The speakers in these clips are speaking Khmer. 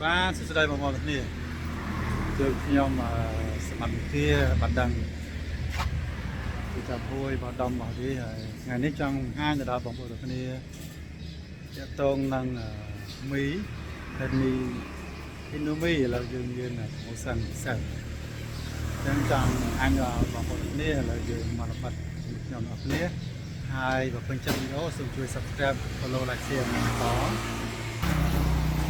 បាទសួស្តីបងប្អូនទាំងគ្នាគឺខ្ញុំអឺសមត្ថវិទ្យាបានដឹងគឺចាប់ហួយបដំរបស់វាហើយថ្ងៃនេះចង់បង្ហាញទៅដល់បងប្អូនទាំងគ្នាទាក់ទងនឹងមីហើយមីអ៊ីនដូមីឥឡូវយើងមាន promotion ពិសេសអញ្ចឹងចង់បង្ហាញដល់បងប្អូនទាំងគ្នាឥឡូវយើងមកល្បិតជាមួយខ្ញុំទាំងគ្នាហើយបើពេញចិត្តវីដេអូសូមជួយ Subscribe, Follow, Like, Share និងបន្ត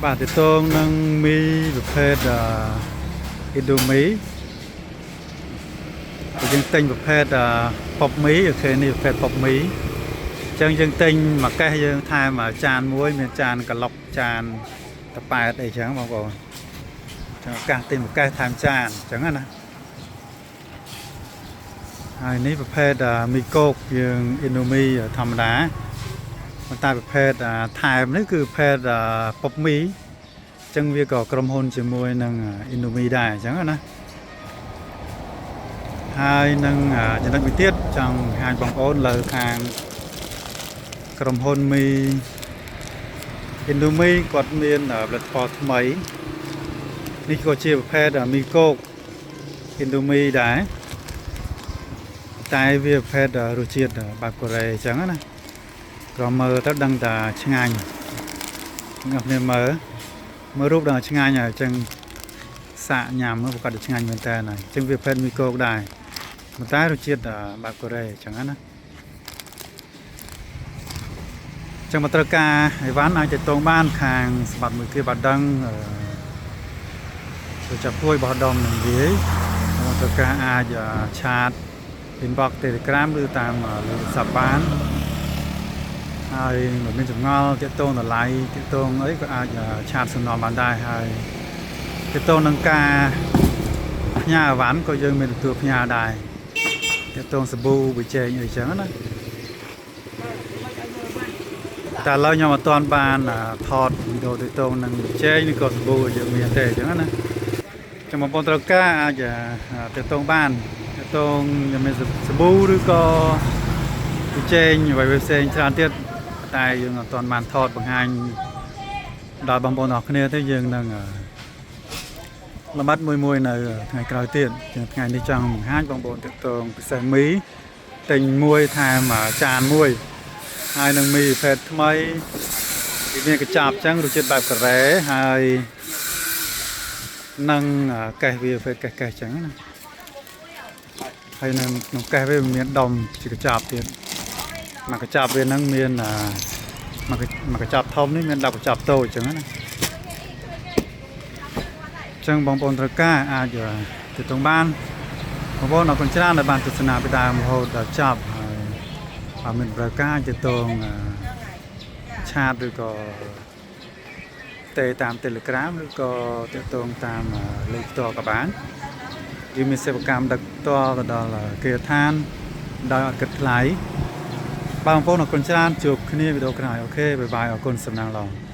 បាទទាក់ទងនឹងមីប្រភេទអឺអ៊ីដូមីយើងទិញប្រភេទអឺប៉ុបមី OK នេះប្រភេទប៉ុបមីអញ្ចឹងយើងទិញមួយកេះយើងថែមមួយចានមួយមានចានក្លុកចានតប៉ែតអីចឹងបងប្អូនអញ្ចឹងឱកាសទិញមួយកេះថែមចានអញ្ចឹងណាហើយនេះប្រភេទមីកោកយើងអ៊ីដូមីធម្មតាប៉ុន្តែប្រភេទថែមនេះគឺប្រភេទប៉ុបមី អញ្ចឹងវាក៏ក្រុមហ៊ុនជាមួយនឹងអ៊ីនដូមីដែរអញ្ចឹងណាហើយនឹងចំណុចមួយទៀតចង់បង្ហាញបងប្អូនលើខាងក្រុមហ៊ុនមីអ៊ីនដូមីគាត់មានផលិតផលថ្មីនេះក៏ជាប្រភេទមីកោកអ៊ីនដូមីដែរតែវាប្រភេទរសជាតិបែបកូរ៉េអញ្ចឹងណាក៏មើលទៅដឹងតែឆ្ងាញ់អ្នកគ្នាមើល មើលរូបដល់ឆ្ងាញ់ហើយអញ្ចឹងសាកញ៉ាំមើលប្រកាសតែឆ្ងាញ់មែនតើហើយអញ្ចឹងវាភេទមីកោកដែរប៉ុន្តែរសជាតិបែបកូរ៉េអញ្ចឹងណាអញ្ចឹងមកត្រូវការអីវ៉ាន់អាចទាក់ទងបានខាងសម្បត្តិមួយគ្រាបាត់ដឹងអឺទៅចាប់ពួយបោះដុំនឹងវាយមកត្រូវការអាច chat inbox Telegram ឬតាមលើទូរស័ព្ទបានហើយមិនមានចម្ងល់ទាក់ទងតម្លៃទាក់ទងអីក៏អាច chat សំណងបានដែរហើយទាក់ទងនឹងការផ្ញើអីវ៉ាន់ក៏យើងមានទទួលផ្ញើដែរទាក់ទងសាប៊ូប៊ីចេងអីចឹងណាតែឥឡូវខ្ញុំអត់ទាន់បានថតវីដេអូទាក់ទងនឹងប៊ីចេងឬក៏សាប៊ូយើងមានទេអញ្ចឹងណាចាំបងប្អូនត្រូវការអាចទាក់ទងបានទាក់ទងខ្ញុំមានសាប៊ូឬក៏ប៊ីចេងអ្វីផ្សេងច្រើនទៀតតែយើងអត់ទាន់បានថតបង្ហាញដល់បងប្អូនអរគ្នាទេយើងនឹងល្បិតមួយមួយនៅថ្ងៃក្រោយទៀតជាងថ្ងៃនេះចង់បង្ហាញបងប្អូនទាក់ទងពិសេសមីទិញមួយថែមចានមួយហើយនឹងមីប្រភេទថ្មីវាមានកញ្ចប់អញ្ចឹងរសជាតិបែបកូរ៉េហើយនឹងកេះវាប្រភេទកេះកេះអញ្ចឹងណាហើយនៅក្នុងកេះវាមានដុំជាកញ្ចប់ទៀតមួយកញ្ចប់វានឹងមានមួយកញ្ចប់ធំនេះមាន10កញ្ចប់តូចអញ្ចឹងណាអញ្ចឹងបងប្អូនត្រូវការអាចទាក់ទងបានបងប្អូនអរគុណច្រើនដែលបានទស្សនាពីដើមរហូតដល់ចប់ហើយបើមានត្រូវការទាក់ទង chat ឬក៏ទេតាម Telegram ឬក៏ទាក់ទងតាមលេខផ្ទាល់ក៏បានយើងមានសេវាកម្មដឹកផ្ទាល់ទៅដល់គេហដ្ឋានដោយអត់គិតថ្លៃបាទបងប្អូនអរគុណច្រើនជួបគ្នាវីដេអូក្រោយ OK bye bye អរគុណសំណាងល្អ។